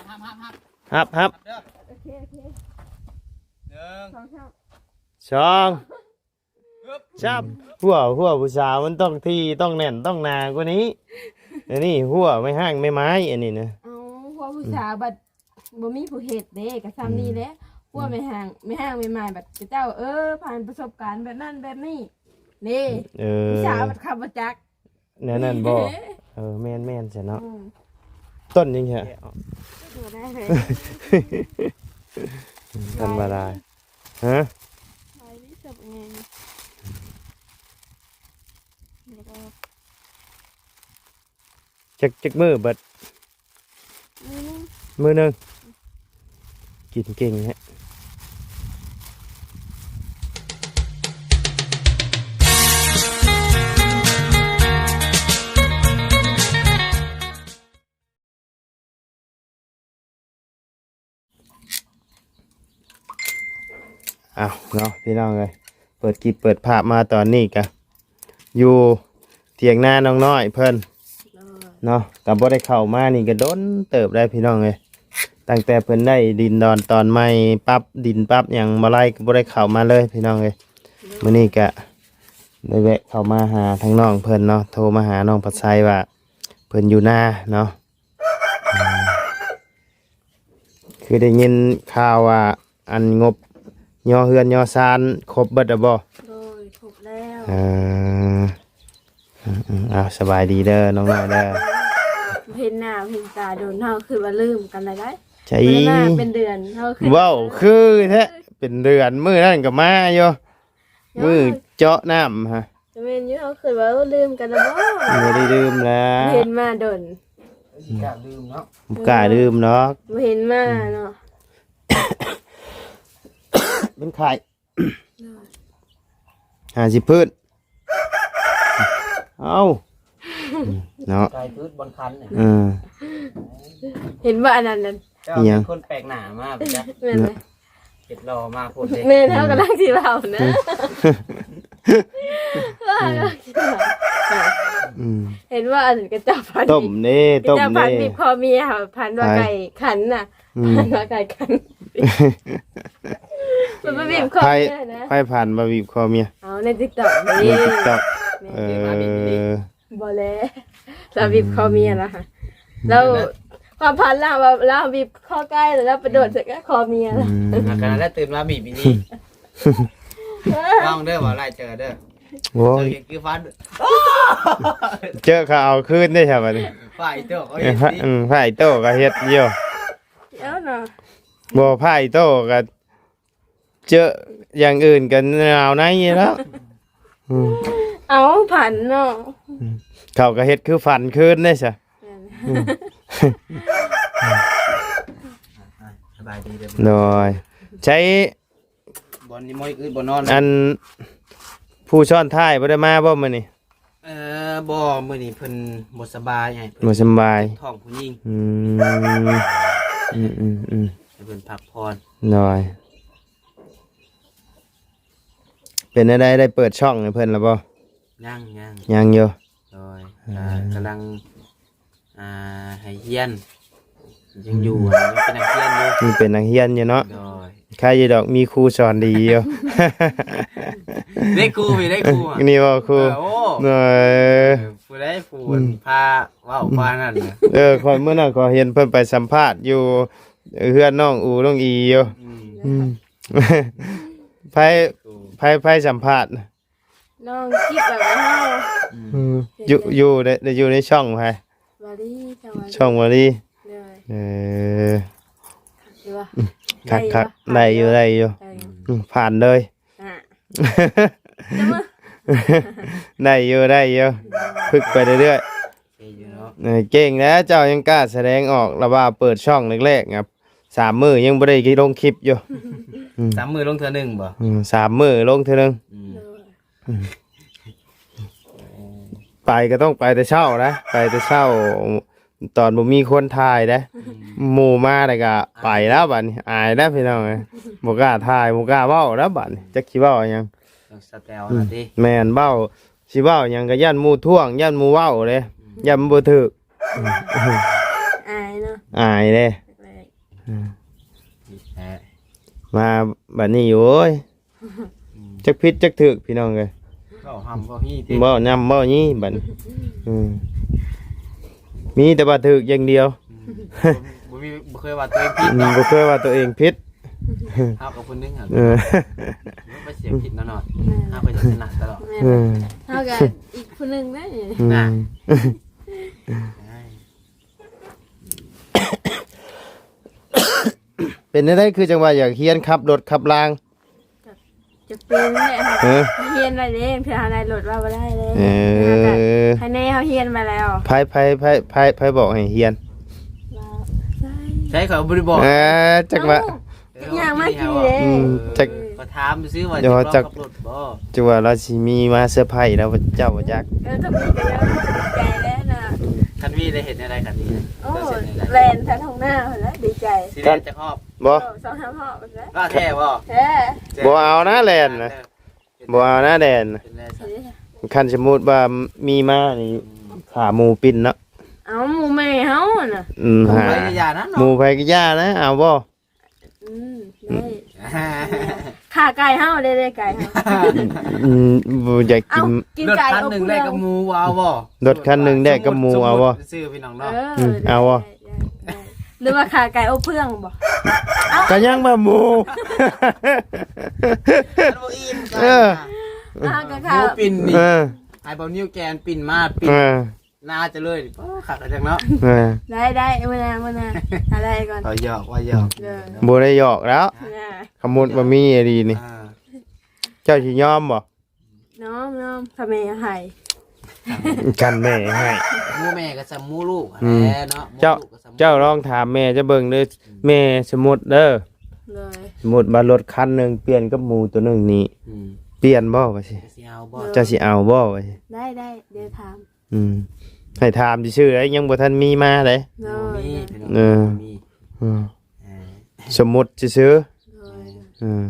ຮັບຮັບຮັບຮັບຮັບ ໂອເຄ ໂອເຄ ໜຶ່ງ ສອງ ສາມ ຊອງ ຮຶບ ຊາມ ຫົວ ຫົວຜູ້ສາວມັນຕ້ອງທີ່ ຕ້ອງແໜ້ນ ຕ້ອງໜາກວ່ານີ້ ອັນນີ້ຫົວໄມ້ຮ້າງໄມ້ໄມ້ ອັນນີ້ນະ ເອົາ ຫົວຜູ້ສາວບັດ ບໍ່ມີຜູ້ເຮັດເດ້ ກໍຊ່ຳນີ້ແຫຼະ ອືມ ຫົວແມ່ຮ້າງ ແມ່ຮ້າງແມ່ໄມ້ບັດ ເຂົາເຈົ້າ ເອີ ຜ່ານປະສົບການແບບນັ້ນແບບນີ້ ນີ້ ເອີ ຜູ້ສາວບັດເຂົາບໍ່ຈັກ ແນວນັ້ນບໍ່? ເອີ ແມ່ນໆ ຊັ້ນເນາະ ອືມ ຕົ້ນຫຍັງແທ້? ບໍ່ໄດ້ເລີຍ ທຳມະດາ ຮະ? ຈັກ ຈັກມື້ເບິດ? ມື້ໜຶ່ງ ມື້ໜຶ່ງ ກິນເກັ່ງແທ້. ອ້າວເນາະ ພີ່ນ້ອງເອີຍ ເປີດຄລິບເປີດພາບມາຕອນນີ້ກະຢູ່ຖຽງນານ້ອງນ້ອຍເພິ່ນເນາະ ກະບໍ່ໄດ້ເຂົ້າມານີ້ກະດົນເຕີບໄດ້ພີ່ນ້ອງເອີຍ ຕັ້ງແຕ່ເພິ່ນໄດ້ດິນດອນຕອນໃໝ່ ປັບດິນປັບຫຍັງບໍ່ໄດ້ ກະບໍ່ໄດ້ເຂົ້າມາເລີຍພີ່ນ້ອງເອີຍ. ມື້ນີ້ກະໄດ້ແວະເຂົ້າມາຫາທາງນ້ອງເພິ່ນເນາະ ໂທມາຫານ້ອງປະໄຊວ່າເພິ່ນຢູ່ນາເນາະ. ຄືໄດ້ຍິນຂ່າວວ່າ ອັນງົບຍໍເຮືອນຍໍຊານຄົບເບິດແລ້ວບໍ່? ໂດຍ ຄົບແລ້ວ ເອີ ເອົາ ສະບາຍດີເດີນ້ອງນ້ອຍເດີ ບໍ່ເຫັນໜ້າເຫັນຕາດົນ ເຮົາຄືວ່າລືມກັນແລ້ວໄດ໋ ໃຊ່ ບໍ່ໄດ້ມາເປັນເດືອນ ເຮົາຄື ເວົ້າຄືແທ້ ເປັນເດືອນ ມື້ນັ້ນກໍມາຢູ່ ມື້ເຈາະນ້ຳຫະ ກະແມ່ນຢູ່ ເຮົາຄິດວ່າ ເອີ ລືມກັນແລ້ວບໍ່? ບໍ່ໄດ້ລືມແລ້ວ ເຫັນມາດົນ ບໍ່ກ້າລືມເນາະ ບໍ່ກ້າລືມດອກ ບໍ່ເຫັນມາເນາະ ເປັນໄຂ້ ຫາຊິພື້ນ ເອົ້າ ເນາະ ໄກພືດບ່ອນຄັນນີ້ ເອີ ເຫັນບໍ່ອັນນັ້ນນັ້ນ ເຈົ້າເປັນຄົນແປກໜ້າມາປະຈັກ ແມ່ນແຫຼະ ເຮັດຫຼໍ່ມາພຸ້ນເດ້ ແມ່ນ ເຮົາກຳລັງຊິເວົ້ານະ ອືມ ເຫັນວ່າອັນກະເຈົ້າຝັນ ຕົ້ມເດ້ ຕົ້ມເດ້ ເຈົ້າຝັນບີບຄໍເມຍ ຝັນວ່າໄກ່ຂັນນະ ອືມ ຝັນວ່າໄກ່ຂັນ ມັນໄປບີບຄໍເມຍນະ ໃຜຝັນວ່າບີບຄໍເມຍ ເອົາໃນຕິກຕັອກເດ້ ໃນຕິກຕັອກ ແມ່ນ ເອີ ບໍ່ແລະ ລາວບີບຄໍເມຍລະຫະ ລາວ ຄວາມຝັນລາວວ່າລາວບີບຄໍໄກ່ ລະລາວໄປໂດດໃສ່ຄໍເມຍລະ ອືມ ອັນນັ້ນລະຕື່ນມາບີບອີ່ນີ້ ລອງເດີ ວ່າໄລ່ເຈີເດີ ໂອ້ຍ ເຈີຄືຝັນ ເຈີເຂົາເອົາຄືນເດ້ຊະບັດນີ້ ຝ່າຍໂຕເຂົາເຮັດ ອືມ ຝ່າຍໂຕກໍເຮັດຢູ່ ເອົາເນາະ ບໍ່ ຝ່າຍໂຕກໍ ເຈີຢ່າງອື່ນກໍໜາວໃນຢູ່ແລ້ວ ອືມ ເອົາ ຝັນເນາະ ອືມ ເຂົາກໍເຮັດຄືຝັນຄືນເດ້ຊະ ແມ່ນ ອືມ ສະບາຍດີເດີ ໂດຍ ໃຊ້ບ່ອນນີ້ໝໍຍອືດບໍ່ນອນ ອັນ ຜູ້ຊ້ອນທ້າຍບໍ່ໄດ້ມາບໍ່ມື້ນີ້? ເອີ ບໍ່ ມື້ນີ້ເພິ່ນບໍ່ສະບາຍ ອ້າຍເພິ່ນບໍ່ສະບາຍ ທ້ອງຜູ້ຍິງ ອືມ ອືມໆໆ ໃຫ້ເພິ່ນພັກຜ່ອນ ໂດຍ ເປັນແນວໃດ ໄດ້ເປີດຊ່ອງໃຫ້ເພິ່ນແລ້ວບໍ່? ຍັງ ຍັງ ຍັງຢູ່ ໂດຍ ອ່າ ກຳລັງ ອ່າ ໃຫ້ຮຽນ ຍັງຢູ່ ອືມ ຍັງເປັນນັກຮຽນຢູ່ ຍັງເປັນນັກຮຽນຢູ່ເນາະ ໂດຍ ໃຄຢູ່ດອກ ມີຄູສອນດີຢູ່ ໄດ້ຄູ ໄດ້ຄູ ນີ້ບໍ່ຄູ ເອີ ໂອ້ ເອີ ຜູ້ໃດຜູ້ ອືມ ພາເວົ້າ ອືມ ພານັ້ນນະ ເອີ ຂ້ອຍ ມື້ນັ້ນຂ້ອຍເຫັນເພິ່ນໄປສຳພາດຢູ່ເຮືອນນ້ອງອູ ນ້ອງອີຢູ່ ອືມ ອືມ ໃຜ ໃຜ ໃຜສຳພາດ ນ້ອງຈິບແບບເຮົາ ອືມ ຢູ່ ຢູ່ໃນ ຢູ່ໃນຊ່ອງໃຜ? ວາລີ ຊ່ອງວາລີ ຊ່ອງວາລີ ໂດຍ ເອີ ຄັກຢູ່ບໍ່? ອືມ ຄັກ ໄດ້ຢູ່ ຄັກ ໄດ້ຢູ່ ໄດ້ຢູ່ ໄດ້ຢູ່ ອືມ ຜ່ານເລີຍ ອ່າ ໄດ້ຢູ່ ໄດ້ຢູ່ ຝຶກໄປເລື້ອຍໆ ເກັ່ງຢູ່ເນາະ ເອີ ເກັ່ງແລ້ວ ເຈົ້າຍັງກ້າສະແດງອອກ ລະວ່າເປີດຊ່ອງແລກໆ ສາມມື້ຍັງບໍ່ໄດ້ລົງຄລິບຢູ່ ອືມ ສາມມື້ລົງເທື່ອໜຶ່ງບໍ່? ອືມ ສາມມື້ລົງເທື່ອໜຶ່ງ ອືມ ໂດຍ ອືມ ໄປກໍຕ້ອງໄປແຕ່ເຊົ້ານະ ໄປແຕ່ເຊົ້າ ຕອນບໍ່ມີຄົນຖ່າຍເດ້ ອືມ ໝູ່ມາແລ້ວກໍໄປແລ້ວບັດນີ້ ອາຍແລ້ວພີ່ນ້ອງເອີຍ ບໍ່ກ້າຖ່າຍ ບໍ່ກ້າເວົ້າແລ້ວບັດນີ້ ຈັກຊິເວົ້າຫຍັງ ສະແຕວ ອືມ ນະຕິ ແມ່ນ ເວົ້າ ຊິເວົ້າຫຍັງກໍຢ້ານໝູ່ທ້ວງ ຢ້ານໝູ່ເວົ້າເດ້ ອືມ ຢ້ານມັນບໍ່ຖືກ ອາຍເນາະ ອາຍເດ້ ແລກໆ ເອີ ແທ້ ມາບັດນີ້ ໂອ້ຍ ອືມ ຈັກຜິດຈັກຖືກ ພີ່ນ້ອງເອີຍ ເວົ້າຮ່ຳເວົ້າຮີ້ຕິ ເວົ້ານຳເວົ້າຮີ້ບັດນີ້ ອືມ ມີແຕ່ວ່າຖືກຢ່າງດຽວ ອືມ ບໍ່ມີ ບໍ່ເຄີຍວ່າຕົວເອງຜິດ ອືມ ເນາະ ບໍ່ເຄີຍວ່າຕົວເອງຜິດ ເຮົາກັບຄົນໜຶ່ງຫັ້ນ ເອີ ໄປສຽງຜິດເນາະ ເນາະ ແມ່ນ ເຮົາກໍຈະຊະນະຕະຫຼອດ ແມ່ນ ເອີ ເຮົາກໍອີກຜູ້ໜຶ່ງເດ້ ອືມ ນະ ເປັນແນວໃດ ຄືຈັ່ງວ່າຢາກຮຽນຂັບລົດຂັບລາງ? ຈະເປັນແຫຼະ ຮຽນໄດ້ເດ້ ເທື່ອເຮົາໄດ້ລົດວ່າບໍ່ໄດ້ເດ້ ເອີ ໃຫ້ແນ່ເຮົາຮຽນມາແລ້ວ ໃຜ ໃຜ ໃຜ ໃຜ ໃຜບອກໃຫ້ຮຽນ? ວ່າ ໃຊ່ ໃຊ່ ຂ້ອຍບໍ່ໄດ້ບອກ ເອີ ຈັກວ່າ ເອົ້າ ເອີ ຍ່າງມາກິນເດ້ ອືມ ເອີ ກໍຖາມຊື່ວ່າ ເອີ ຈະລອງ ຈັກ ຂັບລົດບໍ່? ຈັ່ງວ່າລາວຊິມີມາເຊີໄພລາວ ເຈົ້າບໍ່ຈັກ ເອີ ຖ້າມີກໍຢາກດີໃຈແລ້ວນະ ຄັນມີໄດ້ເຮັດແນວໃດຄັນມີ ໂອ້ ແລ່ນແຖວທົ່ງນາພຸ້ນແຫຼະ ດີໃຈ ຊິແລ່ນຈັກຮອບ? ບໍ່ ເອີ ສອງສາມຮອບພຸ້ນແຫຼະ ວ່າແທ້ບໍ່? ແທ້ ບໍ່ເອົານະແລ່ນນະ ເອີ ບໍ່ເອົານະແລ່ນນະ ເປັນແລ່ນຊະ ຄັນສົມມຸດວ່າມີມານີ້ ອືມ ຂາໝູປິ່ນເນາະ ເອົາໝູແມ່ເຮົານະ ອືມ ໝູໃຜກໍຢ່ານະເນາະ ໝູໃຜກໍຢ່ານະ ເອົາບໍ່? ອືມ ໄດ້ ຂ້າໄກ່ເຮົາ ໄດ້ ໄດ້ໄກ່ເຮົາ ອືມ ບໍ່ຢາກກິນ ເອົ້າ ກິນໄກ່ ລົດຄັນໜຶ່ງ ອົບເພື່ອງ ແລກກັບໝູ ເອົາບໍ່? ລົດຄັນໜຶ່ງແລກກັບໝູ ສົມມຸດ ເອົາບໍ່? ຊື່ພີ່ນ້ອງເນາະ ອືມ ໄດ້ ເອົາບໍ່? ໄດ້ ໄດ້ ຫຼືວ່າຂ້າໄກ່ອົບເພື່ອງບໍ່? ເອົ້າ ກໍຍັງວ່າໝູ ມັນບໍ່ອີ່ມກັນ ເອີ ອ່າ ກໍ ໝູ ຂ້າ ປິ່ນນີ້ ເອີ ໃຫ້ເບົານິ້ວແກນປິ່ນມາ ປິ່ນ ເອີ ໜ້າຈະເລີຍ ໂອ້ ຄັກຈັງເນາະ ເອີ ໄດ້ ໄດ້ ມື້ໜ້າ ມື້ໜ້າ ຖ້າໄດ້ກ່ອນ ເອົາຫຍອກ ວ່າຫຍອກ ເດີ ບໍ່ໄດ້ຫຍອກແລ້ວ ນະ ຂະມຸດບໍ່ມີອີ່ຫຼີນີ້ ອ່າ ເຈົ້າຊິຍອມບໍ່? ຍອມ ຍອມ ຖ້າແມ່ໃຫ້ ຄັນແມ່ໃຫ້ ໝູແມ່ກໍສ່ຳໝູລູກ ອືມ ແຫຼະເນາະ ເຈົ້າ ໝູລູກກໍສ່ຳ ເຈົ້າລອງຖາມແມ່ເຈົ້າເບິ່ງເດີ ອືມ ແມ່ ສົມມຸດເດີ ໂດຍ ສົມມຸດວ່າລົດຄັນໜຶ່ງປ່ຽນກັບໝູຕົວໜຶ່ງນີ້ ອືມ ປ່ຽນບໍ່ວ່າຊີ້ ເຈົ້າຊິເອົາບໍ່? ເຈົ້າຊິເອົາບໍ່ວ່າຊີ້? ໄດ້ ໄດ້ ດຽວຖາມ ອືມ ໃຫ້ຖາມຊື່ໆ ຍັງບໍ່ທັນມີມາເດ້ ໂດຍ ບໍ່ມີ ໂດຍ ພີ່ນ້ອງ ເອີ ບໍ່ມີ ອືມ ເອີ ສົມມຸດຊື່ໆ ໂດຍ ອືມ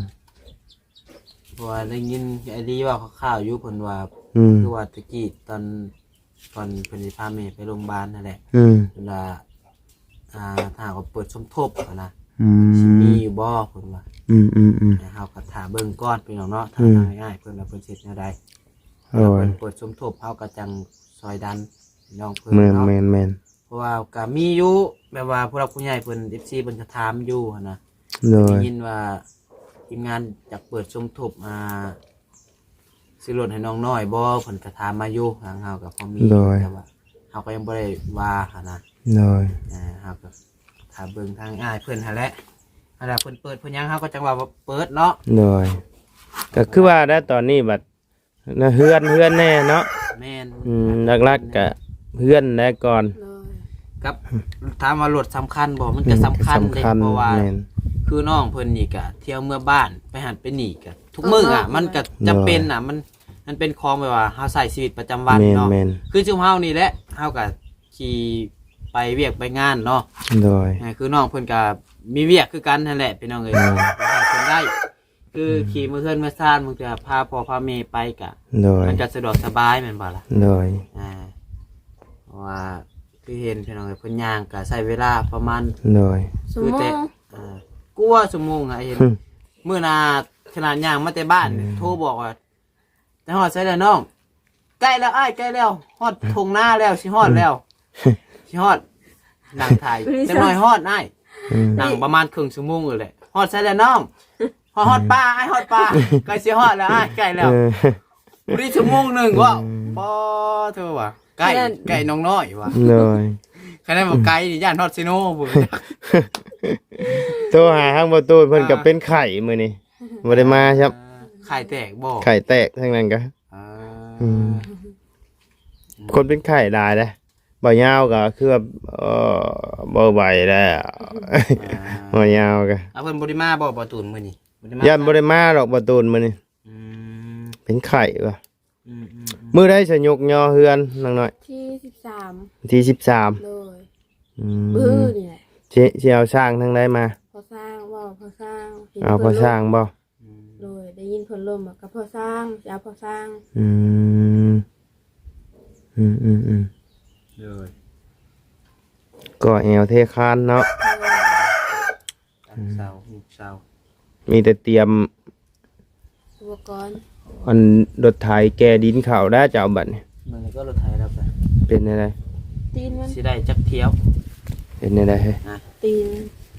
ເພາະວ່າໄດ້ຍິນໄອ້ລີເວົ້າຄ່າວໆ ຢູ່ ເພິ່ນວ່າ ອືມ ຄືວ່າແຕ່ກີ້ຕອນ ຕອນເພິ່ນຊິພາແມ່ໄປໂຮງບານຫັ້ນແຫຼະ ອືມ ເພິ່ນວ່າ ອ່າ ຖ້າຫາກວ່າເປີດສົມທົບຫັ້ນນະ ອືມ ຊິມີຢູ່ບໍ່ ເພິ່ນວ່າ ອືມໆໆ ເຮົາກໍຖ້າເບິ່ງກ່ອນ ພີ່ນ້ອງເນາະ ຖ້າ ອືມ ທາງອ້າຍເພິ່ນວ່າເພິ່ນຊິເຮັດແນວໃດ ໂດຍ ເພິ່ນເປີດສົມທົບ ເຮົາກໍຈັ່ງຊ່ອຍດັນນ້ອງເພິ່ນເນາະ ແມ່ນໆໆ ເພາະວ່າກໍມີຢູ່ ແບບວ່າຜູ້ຫຼັກຜູ້ໃຫຍ່ເພິ່ນ ເອັຟຊີ ເພິ່ນກໍຖາມຢູ່ຫັ້ນນະ ໂດຍ ໄດ້ຍິນວ່າທີມງານຢາກເປີດສົມທົບ ອ່າ ຊື້ລົດໃຫ້ນ້ອງນ້ອຍບໍ່ ເພິ່ນກໍຖາມມາຢູ່ ທາງເຮົາກໍພໍມີ ໂດຍ ແຕ່ວ່າເຮົາກໍຍັງບໍ່ໄດ້ວ່າຫັ້ນນະ ໂດຍ ອ່າ ເຮົາກໍຖ້າເບິ່ງທາງອ້າຍເພິ່ນຫັ້ນແຫຼະ ອັນໃດເພິ່ນເປີດເພິ່ນຫຍັງ ເຮົາກໍຈັ່ງວ່າເປີດເນາະ ໂດຍ ກໍຄືວ່າໄດ້ຕອນນີ້ບັດ ນະ ເຮືອນ ເຮືອນແດ່ເນາະ ແມ່ນ ອືມ ຫຼັກໆກະເຮືອນແດ່ກ່ອນ ໂດຍ ກັບ ຖາມວ່າລົດສຳຄັນບໍ່ ມັນກໍ ອືມ ສຳຄັນເດ້ ສຳຄັນ ເພາະວ່າ ແມ່ນ ຄືນ້ອງເພິ່ນນີ້ກະທ່ຽວເມືອບ້ານ ໄປຫັ້ນໄປນີ້ກະທຸກມື້ອະ ເອີ ມັນກະຈຳເປັນນະ ໂດຍ ມັນ ມັນເປັນຂອງແບບວ່າເຮົາໃຊ້ຊີວິດປະຈຳວັນເນາະ ແມ່ນໆ ຄືຊຸມເຮົານີ້ແຫຼະ ເຮົາກະຂີ່ໄປວຽກໄປງານເນາະ ໂດຍ ເອີ ຄືນ້ອງເພິ່ນກະມີວຽກຄືກັນຫັ້ນແຫຼະ ພີ່ນ້ອງເອີຍ ໂດຍ ເພິ່ນໄດ້ ຄື ອືມ ຂີ່ເມືອເຮືອນເມືອຊານ ບາງເທື່ອພາພໍ່ພາແມ່ໄປກະ ໂດຍ ມັນກະສະດວກສະບາຍແມ່ນບໍ່ລະ? ໂດຍ ອ່າ ເພາະວ່າຄືເຫັນພີ່ນ້ອງເອີຍ ເພິ່ນຍ່າງກະໃຊ້ເວລາປະມານ ໂດຍ ຄືແຕ່ ຊົ່ວໂມງ ອ່າ ກວ່າຊົ່ວໂມງ ໃຫ້ເຫັນ ອືມ ມື້ໜ້າຂະໜາດຍ່າງມາແຕ່ບ້ານ ອືມ ໂທບອກວ່າ ໄປຮອດໃສແລ້ວນ້ອງ? ໃກ້ແລ້ວອ້າຍ ໃກ້ແລ້ວ ຮອດທົ່ງນາແລ້ວ ຊິຮອດແລ້ວ ອືມ ຊິຮອດ ນັ່ງຖ່າຍ ຈັກໜ້ອຍຮອດອ້າຍ ອືມ ນັ່ງປະມານເຄິ່ງຊົ່ວໂມງນີ້ແຫຼະ ຮອດໃສແລ້ວນ້ອງ? ຮອດ ຮອດ ອືມ ປ່າອ້າຍ ຮອດປ່າ ໃກ້ຊິຮອດແລ້ວອ້າຍ ໃກ້ແລ້ວ ເອີ ພໍດີຊົ່ວໂມງໜຶ່ງເວົ້າ ອືມ ບໍ່ ໂທວ່າ ໃກ້ ແມ່ນ ໃກ້ນ້ອງນ້ອຍວ່າ ໂດຍ ຄັນແມ່ນບໍ່ໄກນີ້ຢ້ານຮອດເຊໂນພຸ້ນ ໂທຫາທາງບໍ່ຕູນ ເພິ່ນກໍ ອ່າ ເປັນໄຂ້ມື້ນີ້ ບໍ່ໄດ້ມາຊ້ຳ ອ່າ ໄຂ່ແຕກບໍ່? ໄຂ່ແຕກທັງນັ້ນກະ ອ່າ ອືມ ຄົນເປັນໄຂ້ຫຼາຍເດ້ ບ່າວຍາວກໍຄືວ່າ ເອີ ບໍ່ໄຫວແລ້ວ ອ່າ ບ່າວຍາວກໍ ອ່າ ເພິ່ນບໍ່ໄດ້ມາບໍ່ ບ່າວຕູນ ມື້ນີ້? ບໍ່ໄດ້ມາ ຢ້ານບໍ່ໄດ້ມາດອກ ບ່າວຕູນ ມື້ນີ້ ອືມ ເປັນໄຂ້ວ່າ ອືມໆໆ ມື້ໃດສະຍົກຍໍເຮືອນນ້ອງນ້ອຍ? ທີສິບສາມ ທີສິບສາມ ໂດຍ ອືມ ມື້ນີ້ແຫຼະ ຊິ ຊິເອົາຊ່າງທາງໃດມາ? ພໍ່ຊ່າງ ເວົ້າພໍ່ຊ່າງ ເອົາພໍ່ຊ່າງບໍ່? ອືມ ໂດຍ ໄດ້ຍິນເພິ່ນລົມວ່າກັບພໍ່ຊ່າງ ຊິເອົາພໍ່ຊ່າງ ອືມ ອືມໆໆ ໂດຍ ໂຄ ກໍແອວເທຄານເນາະ ຕັ້ງເສົາ ຮຸບເສົາ ມີແຕ່ຕຽມ ອຸປະກອນ ອັນລົດໄຖແກ່ດິນເຂົ້າແລ້ວເຈົ້າບັດນີ້ ມັນກໍລົດໄຖແລ້ວໄປ ເປັນແນວໃດ? ຕີນມັນ ຊິໄດ້ຈັກຖ້ຽວ? ເປັນແນວໃດເຮີ້ຍ? ຕີນ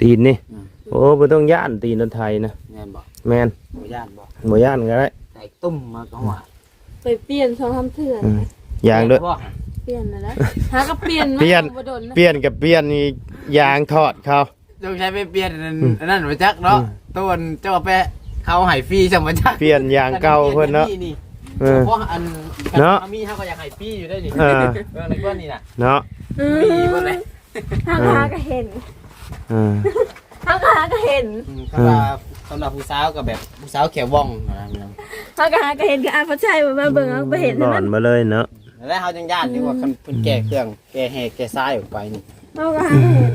ຕີນນີ້? ອືມ ໂອ້ ບໍ່ຕ້ອງຢ້ານຕີນລົດໄຖນະ ແມ່ນບໍ່? ແມ່ນ ບໍ່ຢ້ານບໍ່? ບໍ່ຢ້ານກໍໄດ້ ແຕກຕຸ້ມມາກໍວ່າ ໄປປ່ຽນສອງສາມເທື່ອ ອືມ ຢາງໂດຍ ປ່ຽນແລ້ວ ຫາກໍປ່ຽນມາ ປ່ຽນ ບໍ່ດົນນະ ປ່ຽນກໍປ່ຽນ ຢາງຖອດເຂົາ ສົງໄສໄປປ່ຽນອັນນັ້ນ ອືມ ອັນນັ້ນມາຈັກເນາະ ອືມ ໂຕອັນເຈົ້າໄປເຂົາໃຫ້ຟຣີຊັ້ນມາຈັກ ປ່ຽນຢາງເກົ່າເພິ່ນເນາະ ອັນນີ້ ເອີ ເພາະອັນ ເນາະ ເຮົາມີເຮົາກໍຢາກໃຫ້ຟຣີຢູ່ໄດ໋ນີ້ ເອີ ເອີ ໃນກ້ອນນີ້ນະ ເນາະ ອືມ ມີບໍ່ເລີຍ ຫາກໍເຫັນ ເອີ ຫາກໍຫາກໍເຫັນ ອືມ ເອີ ຄຳວ່າ ສຳລັບຜູ້ສາວກໍແບບຜູ້ສາວແຂວວ່ອງນະ ຫາກໍຫາກໍເຫັນ ຄືອ້າຍພໍໄຊວ່າມາເບິ່ງ ເຮົາກໍບໍ່ເຫັນ ອືມ ນອນມາເລີຍເນາະ ແລ້ວເຮົາຍັງຢ້ານຢູ່ວ່າ ອືມ ຄັນເພິ່ນແກ່ເຄື່ອງ ແກ່ແຮ່ແກ່ຊາຍອອກໄປນີ້ ເຮົາກໍຫາເຫັນ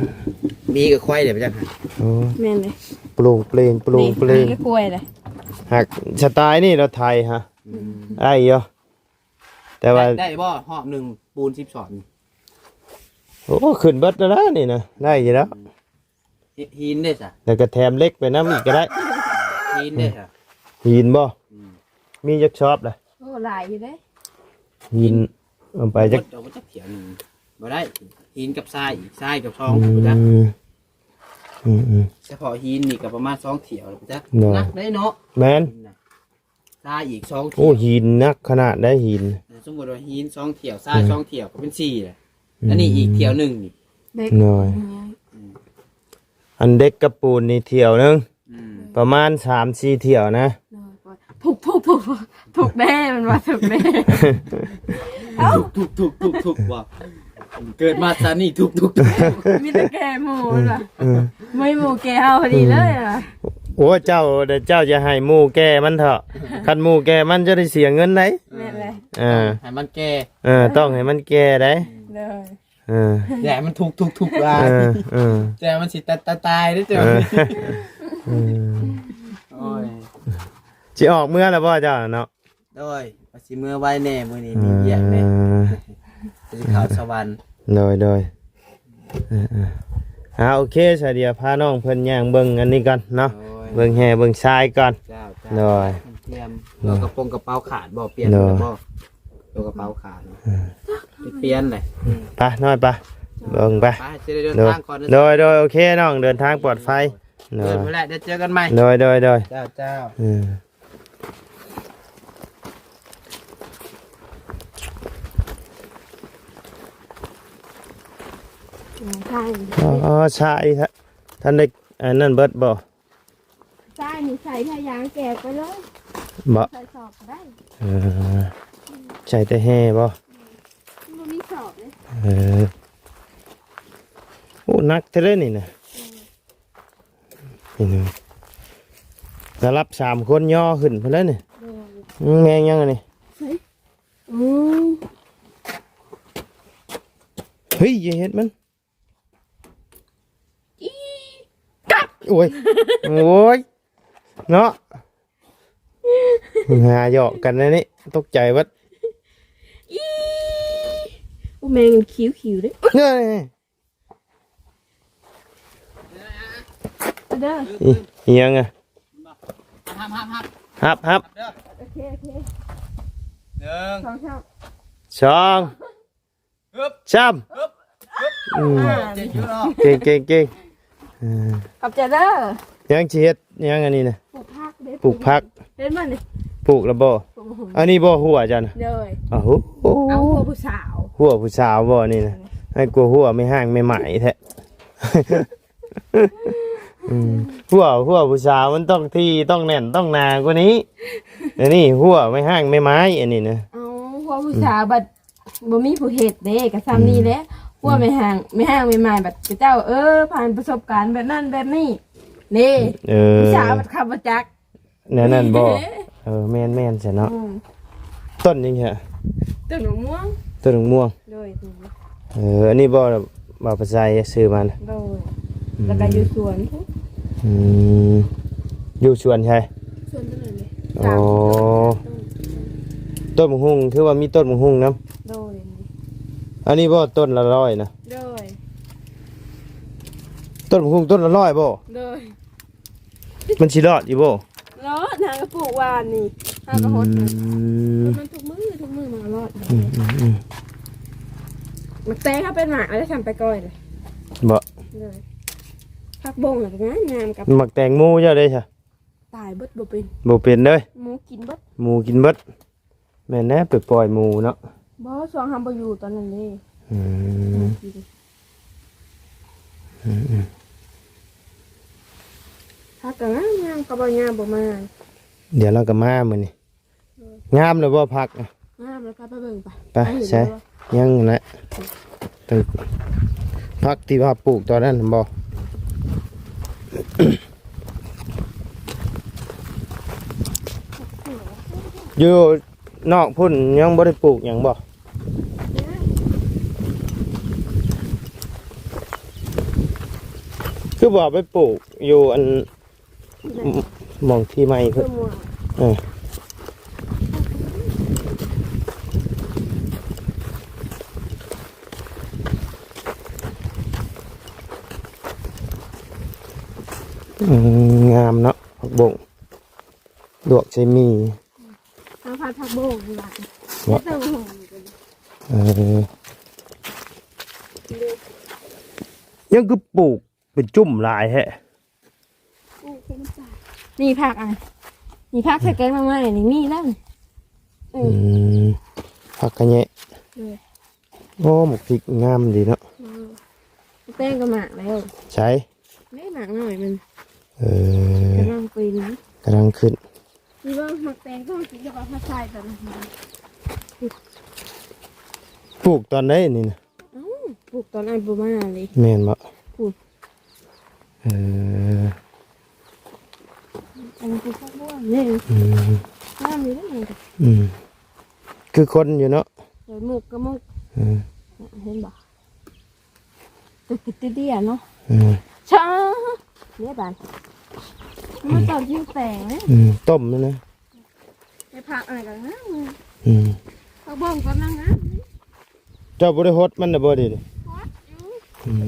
ມີກໍຄວາຍເດ້ໄປຈັກ ໂອ້ ແມ່ນເດ້ ໂປງເປງ ໂປງເປງ ມີກໍຄວາຍເດ້ ຫາກສະໄຕລ໌ນີ້ລະໄຖຫະ ອືມ ໄດ້ຢູ່ ແຕ່ວ່າ ໄດ້ ໄດ້ບໍ່ຮອບໜຶ່ງ ປູນສິບສອບນີ້ ໂອ້ ຂຶ້ນເບິດແລ້ວນະນີ້ນະ ໄດ້ຢູ່ແລ້ວ ອືມ ຫີນເດ້ຊະ ແລ້ວກໍແຖມເຫຼັກໄປນຳອີກກໍໄດ້ ຫີນເດ້ຊະ ຫີນບໍ່? ອືມ ມີຈັກຊອບລະ? ໂອ້ ຫຼາຍຢູ່ເດ້ ຫີນ ເອົາໄປຈັກ ເອົາໄປຈັກຖຽວໜຶ່ງ ບໍ່ໄດ້ ຫີນກັບຊາຍອີກ ຊາຍກັບຊອງ ອືມ ບໍ່ຈັກ ອືມໆ ສະເພາະຫີນນີ້ກໍປະມານສອງຖຽວແລ້ວບໍ່ຈັກ ໂດຍ ໜັກເດ້ເນາະ ແມ່ນ ຫີນນະ ຊາຍອີກສອງຖຽວ ໂອ້ ຫີນໜັກຂະໜາດໃດຫີນ ສົມມຸດວ່າຫີນສອງຖຽວ ຊາຍ ອືມ ສອງຖຽວກໍເປັນສີ່ແຫຼະ ອືມ ອັນນີ້ອີກຖຽວໜຶ່ງນີ້ ເດັກ ໂດຍ ອືມ ອັນເດັກກັບປູນນີ້ຖຽວໜຶ່ງ ອືມ ປະມານສາມສີ່ຖຽວນະ ໂດຍ ທຸກໆໆ ທຸກແດ່ ມັນວ່າທຸກແດ່ ທຸກໆໆໆ ວ່າ ເກີດມາຊາດນີ້ທຸກໆ ມີແຕ່ແກ່ໝູ່ ເອີ ວ່າ ເອີ ມີໝູ່ແກ່ເຮົາພໍດີເລີຍ ອືມ ວ່າ ໂອ້ ເຈົ້າ ເຈົ້າຢ່າໃຫ້ໝູ່ແກ່ມັນເຖາະ ຄັນໝູ່ແກ່ມັນຈະໄດ້ເສຍເງິນໃດ ແມ່ນແຫຼະ ເອີ ໃຫ້ມັນແກ່ ເອີ ຕ້ອງໃຫ້ມັນແກ່ໃດ ໂດຍ ເອີ ຢ່າໃຫ້ມັນທຸກໆໆວ່າ ເອີ ເອີ ແຕ່ມັນຊິຕາຍ ຕາຍເດ້ເຈົ້າ ເອີ ເອີ ໂອ້ຍ ຊິອອກເມືອແລ້ວບໍ່ເຈົ້າເນາະ? ໂດຍ ວ່າຊິເມືອໄວແດ່ ມື້ນີ້ມີວຽກແດ່ ເອີ ຊິເຂົ້າສະຫວັນ ໂດຍ ໂດຍ ເອີ ເອີ ອ່າ ໂອເຄ ສາວດຽວພານ້ອງເພິ່ນຍ່າງເບິ່ງອັນນີ້ກ່ອນເນາະ ໂດຍ ເບິ່ງແຮ່ເບິ່ງຊາຍກ່ອນ ເຈົ້າ ເຈົ້າ ໂດຍ ຕຽມ ໂດຍ ກະໂປງກະເປົາຂາດບໍ່? ປ່ຽນ ໂດຍ ແລ້ວບໍ່? ໂຕກະເປົາຂາດ ເອີ ໄປປ່ຽນເລີຍ ໄປນ້ອຍໄປ ເບິ່ງໄປ ໄປ ຊິໄດ້ເດີນທາງກ່ອນ ໂດຍ ໂດຍ ໂອເຄນ້ອງ ເດີນທາງປອດໄພ ໂດຍ ເດີນໄປແລ້ວ ດຽວເຈີກັນໃໝ່ ໂດຍ ໂດຍ ໂດຍ ເຈົ້າ ເຈົ້າ ເອີ ທາງ ອໍ ຊາຍ ທ່ານໄດ້ອັນນັ້ນເບິດບໍ່? ຊາຍນີ້ໃສ່ຜ້າຢາງແກະໄປເລີຍ ບໍ່? ໃສ່ສອບກໍໄດ້ ເອີ ໃສ່ແຕ່ແຮ່ບໍ່? ມັນບໍ່ມີສອບເດ້ ເອີ ໂອ້ ໜັກແທ້ເດ້ນີ້ນະ ເອີ ນີ້ນະ ລະດັບສາມຄົນຍໍຂຶ້ນພຸ້ນແຫຼະນີ້ ໂດຍ ອືມ ແມ່ນຫຍັງອັນນີ້ ໃສ່ ອືມ ເຮີ້ຍ ຢ່າເຮັດມັນ ອີ ກັດ ໂອ້ຍ ໂອ້ຍ ເນາະ ຫາຫຍອກກັນແນວນີ້ ຕົກໃຈເບິດ ອີ ໂອ້ ແມງມັນຄິ້ວໆເດ້ ເອີ ເດີ ອີ ອີຫຍັງອະ ຮັບ ຮັບ ຮັບ ຮັບ ຮັບ ເດີ ໂອເຄ ໂອເຄ ໜຶ່ງ ສອງ ສາມ ສອງ ຮຶບ ສາມ ຮຶບ ຮຶບ ອືມ ອ່າ ເກັ່ງຢູ່ເນາະ ເກັ່ງ ເກັ່ງ ເກັ່ງ ເອີ ຂອບໃຈເດີ ຍັງຊິເຮັດຫຍັງອັນນີ້ນະ ປູກຜັກເດ້ ປູກຜັກ ເຫັນບໍ່ນີ້ ປູກແລ້ວບໍ່ ປູກ ອັນນີ້ບໍ່ຫົວເຈົ້ານະ ໂດຍ ໂອ້ໂຫ ເອົາຫົວຜູ້ສາວ ຫົວຜູ້ສາວບໍ່ນີ້ນະ ໃຫ້ກວ່າຫົວແມ່ຮ້າງແມ່ໝ້າຍແທ້ ອືມ ຫົວ ຫົວຜູ້ສາວມັນຕ້ອງທີ່ ຕ້ອງແໜ້ນ ຕ້ອງໜາກວ່ານີ້ ອັນນີ້ຫົວແມ່ຮ້າງແມ່ໝ້າຍ ອັນນີ້ນະ ເອົາ ຫົວຜູ້ສາວບັດ ບໍ່ມີຜູ້ເຮັດເດ້ ກໍຊ່ຳນີ້ແຫຼະ ອືມ ຜົວແມ່ຮ້າງ ແມ່ຮ້າງແມ່ໝ້າຍບັດ ເຂົາເຈົ້າ ເອີ ຜ່ານປະສົບການແບບນັ້ນແບບນີ້ເດ້ ເອີ ຜູ້ສາວບັດເຂົາບໍ່ຈັກ ແນວນັ້ນບໍ່? ເອີ ແມ່ນໆ ຊັ້ນເນາະ ອືມ ຕົ້ນຫຍັງຫະ? ຕົ້ນໝາກມ່ວງ ຕົ້ນໝາກມ່ວງ ໂດຍ ເອີ ອັນນີ້ບໍ່ ບ່າວປະໄຊຊື້ມານະ ໂດຍ ອືມ ແລ້ວກໍຢູ່ສວນ ອືມ ຢູ່ສວນໃສ? ສວນຕົ້ນນັ້ນເດ້ ອໍ ສາມຕົ້ນ ຕົ້ນໝາກຫຸ່ງ ຄືວ່າມີຕົ້ນໝາກຫຸ່ງນຳ ໂດຍ ອັນນີ້ບໍ່ ຕົ້ນລະຮ້ອຍນະ ໂດຍ ຕົ້ນໝາກຫຸ່ງຕົ້ນລະຮ້ອຍບໍ່? ໂດຍ. ມັນຊິລອດຢູ່ບໍ່? ລອດ. ຫາກໍປູກວານນີ້ ຫາກໍຫົດ. ອືມ ມັນທຸກມື້ ທຸກມື້ມັນກໍລອດ. ອືມໆໆ ໝາກແຕງເຮົາເປັນໝາກແລ້ວ ຊ້ຳໄປກ່ອຍເລີຍ. ບໍ່? ໂດຍ. ຜັກບົ້ງກໍງາມໆ ກັບ ໝາກແຕງໝູເຈົ້າເດ້ຊະ? ຕາຍເບິດ ບໍ່ເປັນ ບໍ່ເປັນເລີຍ. ໝູກິນເບິດ ໝູກິນເບິດ. ແມ່ນແຫຼະ ໄປປ່ອຍໝູເນາະ. ບໍ່ ຊ່ວງເຮົາບໍ່ຢູ່ຕອນນັ້ນເດ້. ອືມ ໝູກິນ. ອືມໆ ຜັກກໍງາມໆ ກໍບໍ່ຍາມບໍ່ມາ. ດຽວລາວກໍມາມື້ນີ້. ໂດຍ. ງາມແລ້ວບໍ່ຜັກ? ງາມແລ້ວ ພາໄປເບິ່ງໄປ. ໄປ ໄປເຫັນ ໃສ? ແລ້ວບໍ່? ຍັງແຫຼະ ໄປ ຜັກທີ່ວ່າປູກຕອນນັ້ນບໍ່? ຢູ່ນອກພຸ້ນຍັງບໍ່ໄດ້ປູກຫຍັງບໍ່? ຄືບໍ່ເອົາໄປປູກຢູ່ອັນ ໝ- ໝ່ອງທີ່ໃໝ່ເພິ່ນ. ເອີ ອືມ ງາມເນາະ ຜັກບົ້ງ ລວກໃສ່ໝີ່. ເຮົາຜັດຜັກບົ້ງດີກວ່າ. ເອີ ຍັງຄືປູກ ເປັນຈຸ້ມຫຼາຍແທ້. ນີ້ຜັກ ອັນນີ້ຜັກໃສ່ແກງໜໍ່ໄມ້ນີ້ມີແລ້ວນີ້. ເອີ ອືມ ຜັກກະແຍະ. ໂອ້ ໝາກພິກງາມດີເນາະ. ເອີ ແຕງກໍໝາກແລ້ວ. ໃສ? ນີ້ໝາກນ້ອຍມັນ. ເອີ ກຳລັງເປັນ ກຳລັງຂຶ້ນ. ນີ້ເບິ່ງໝາກແຕງຕ້ອງກິນກັບເອົາມາໃສ່ຕອນນັ້ນ. ປູກຕອນໃດນີ້ນະ? ເອົ້າ ປູກຕອນອ້າຍບໍ່ມາເລີຍ. ແມ່ນບໍ່? ປູກ ເອີ ອັນນີ້ຄືຜັກບົ້ງນີ້. ອືມ ງາມຢູ່ເດ້. ອືມ ຄືຄົນຢູ່ເນາະ. ໂດຍ ໝົກກໍໝົກ. ເອີ ເຫັນບໍ່? ຕົວຕິດເດຍເນາະ. ເອີ ຊະ ເດບາດ ມາຕອນກິນແຕງເດ້. ອືມ ຕົ້ມມັນນະ. ໄປຜັກອັນນັ້ນກໍງາມ. ອືມ ຜັກບົ້ງກໍງາມ. ເຈົ້າບໍ່ໄດ້ຫົດມັນນະບໍ່? ດີນີ້ ຫົດຢູ່. ອືມ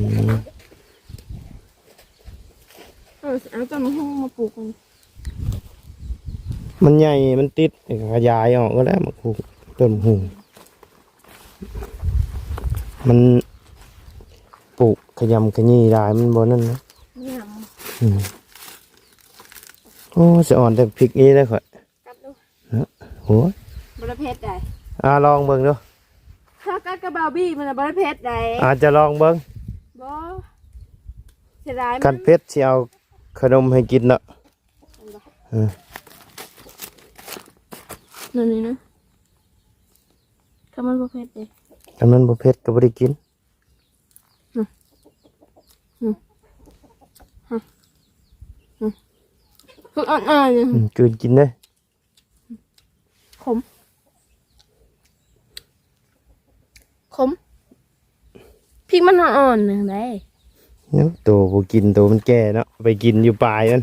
ເອີ ເອົາຕົ້ນໝາກຫຸ່ງມາປູກມັນ ມັນໃຫຍ່ ມັນຕິດ ຂະຫຍາຍອອກກໍແລ້ວ ໝາກຫຸ່ງ ຕົ້ນໝາກຫຸ່ງ. ມັນປູກຂະຫຍຳຂະຫຍີ່ຫຼາຍ ມັນບໍ່ນັ້ນນະ. ອືມ ໂອ້ ສະອອນແຕ່ພິກນີ້ແຫຼະຂ້ອຍ. ກັດດູ. ໂອ້ຍ ບໍ່ໄດ້ເຜັດໃດ. ອ່າ ລອງເບິ່ງດູ. ຖ້າກັດກັບບາວບີມັນນະບໍ່ໄດ້ເຜັດໃດ. ອາດຈະລອງເບິ່ງ. ບໍ່ ເສຍດາຍ. ຄັນເຜັດຊິເອົາຂະໜົມໃຫ້ກິນເນາະ. ເອີ ນັ້ນນີ້ນະ ຖ້າມັນບໍ່ເຜັດເດ້. ຄັນມັນບໍ່ເຜັດກໍບໍ່ໄດ້ກິນ. ອືມ ອືມ ອືມ ຄືນກິນເດ້. ຂົມ ຂົມ ພິກມັນອ່ອນໆ ຈັ່ງໃດ. ໂຕບໍ່ກິນ ໂຕມັນແກ່ເນາະ ໄປກິນຢູ່ປາຍມັນ.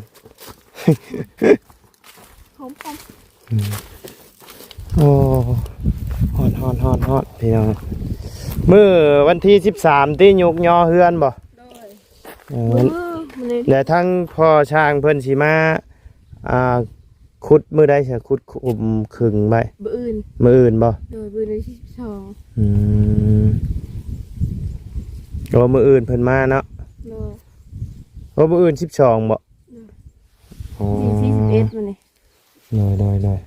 ໂອ້ ຮ້ອນໆໆໆ ພີ່ນ້ອງ. ມື້ວັນທີສິບສາມຕິ ຍົກຍໍເຮືອນບໍ່? ໂດຍ. ເອີ ມື້ນີ້ ແລະ ທາງພໍ່ຊ່າງເພິ່ນຊິມາ ອ່າ ຂຸດມື້ໃດຊະ? ຂຸດຂຸມເຄິ່ງໄວ້. ມື້ອື່ນ. ມື້ອື່ນບໍ່? ໂດຍ ມື້ອື່ນວັນທີສິບສອງ. ອືມ ໂອ້ ມື້ອື່ນເພິ່ນມາເນາະ. ໂດຍ. ໂອ້ ມື້ອື່ນສິບສອງບໍ່? ໂດຍ. ອໍ ມື້ທີສິບເອັດມື້ນີ້. ໂດຍໆ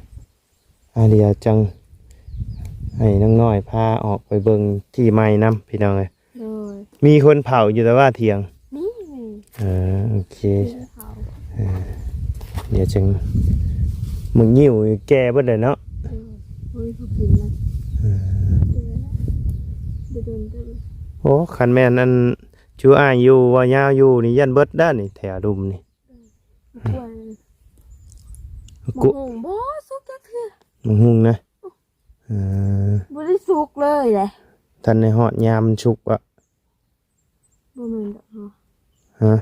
ໆ. ອາ ດຽວຈັ່ງໃຫ້ນ້ອງນ້ອຍພາອອກໄປເບິ່ງທີ່ໃໝ່ນຳ ພີ່ນ້ອງເອີຍ. ໂດຍ. ມີຄົນເຜົາຢູ່ແຕ່ວ່າຖຽງ. ມີ ມີ. ເອີ ໂອເຄ. ເອີ ດຽວຈັ່ງ ໝາກງິ້ວແກ່ເບິດແລ້ວເນາະ. ໂດຍ. ບໍ່ມີຜູ້ກິນນະ. ເອີ ໂອ້ ຄັນແມ່ນອັນ ຈູອ້າຍຢູ່ ວ່າຍາວຢູ່ນີ້ ຢ້ານເບິດດ້ານນີ້ ແຖວລຸ່ມນີ້. ອືມ ໝາກຫຸ່ງບໍ່ສຸກຈັກເທື່ອ. ໝາກຫຸ່ງນະ. ເອີ ບໍ່ໄດ້ສຸກເລີຍເດ້. ທັນໄດ້ຮອດຍາມມັນສຸກເບາະ? ບໍ່ແມ່ນດອກ. ຮະ?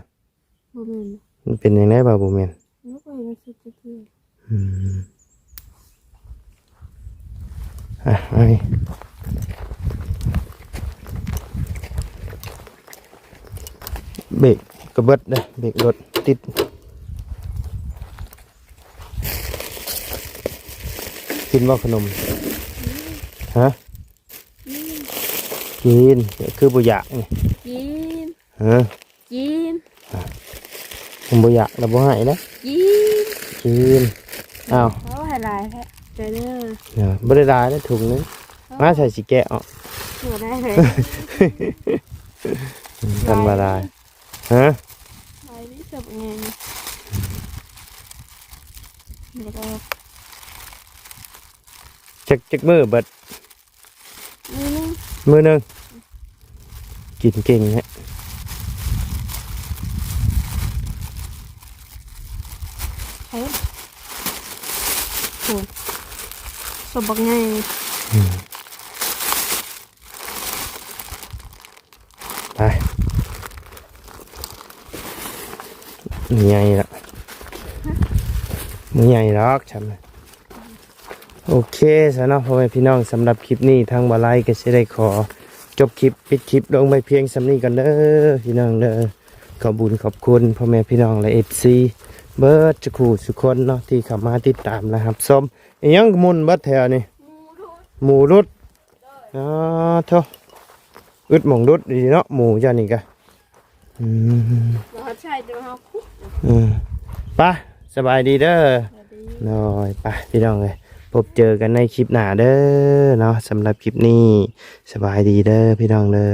ບໍ່ແມ່ນ. ມັນເປັນຈັ່ງໃດວ່າບໍ່ແມ່ນ? ບໍ່ເຫັນມັນສຸກຈັກເທື່ອ. ອືມ ອ່ະ ໄປ ເບກ ກ ເບິດເດ້ ເບຣກລົດຕິດ. ກິນບໍ່ຂະໜົມ? ຮະ? ກິນ. ຄືບໍ່ຢາກນີ້? ກິນ. ຮະ? ກິນ. ມັນບໍ່ຢາກແລ້ວບໍ່ໃຫ້ນະ. ກິນ. ກິນ. ອ້າວ ເອົາໃຫ້ຫຼາຍແທ້ ໃຈເດີ. ເອີ ບໍ່ໄດ້ຫຼາຍເດ້ ຖົງໜຶ່ງ. ເອີ ມາໃສ່ຊິແກະອອກ. ບໍ່ໄດ້ເລີຍ ຄັນວ່າຫຼາຍ. ຮະ? ຫຼາຍນີ້ ເສືອບັກໃຫຍ່ນີ້ ບໍ່ໄດ້. ຈັກ ຈັກມື້ເບິດ? ມື້ໜຶ່ງ ມື້ໜຶ່ງ. ກິນເກັ່ງແຮະ. ເອີ ໂຫ ສົບບັກໃຫຍ່. ອືມ ໄປ ໃຫຍ່ລະ ບໍ່ໃຫຍ່ດອກຊັ້ນ. ໂອເຄຊະເນາະ ພໍ່ແມ່ພີ່ນ້ອງ, ສຳລັບຄລິບນີ້ທາງບ່າວໄລກໍຊິໄດ້ຂໍຈົບຄລິບ ປິດຄລິບລົງໄວ້ພຽງສ່ຳນີ້ກ່ອນເດີພີ່ນ້ອງເດີ. ຂອບບຸນຂອບຄຸນພໍ່ແມ່ພີ່ນ້ອງ ແລະ ເອັຟຊີ ເບິດສູ່ຄູ່ສູ່ຄົນເນາະ ທີ່ເຂົ້າມາຕິດຕາມ ແລະ ຮັບຊົມ. ອີຫຍັງໝຸ່ນເບິດແຖວນີ້? ໝູຫຼຸດ. ອໍ ໂທ້ ອຶດໝ່ອງດຸດດີເນາະ ໝູເຈົ້ານີ້ກະ. ອືມ ບໍ່ຮອດໃຊ້ແຕ່ວ່າເຮົາຂຸດ. ອືມ ໄປ ສະບາຍດີເດີ. ສະບາຍດີ. ໂດຍ ໄປພີ່ນ້ອງເອີຍ ພົບເຈີກັນໃນຄລິບໜ້າເດີເນາະ. ສຳລັບຄລິບນີ້ ສະບາຍດີເດີພີ່ນ້ອງເດີ.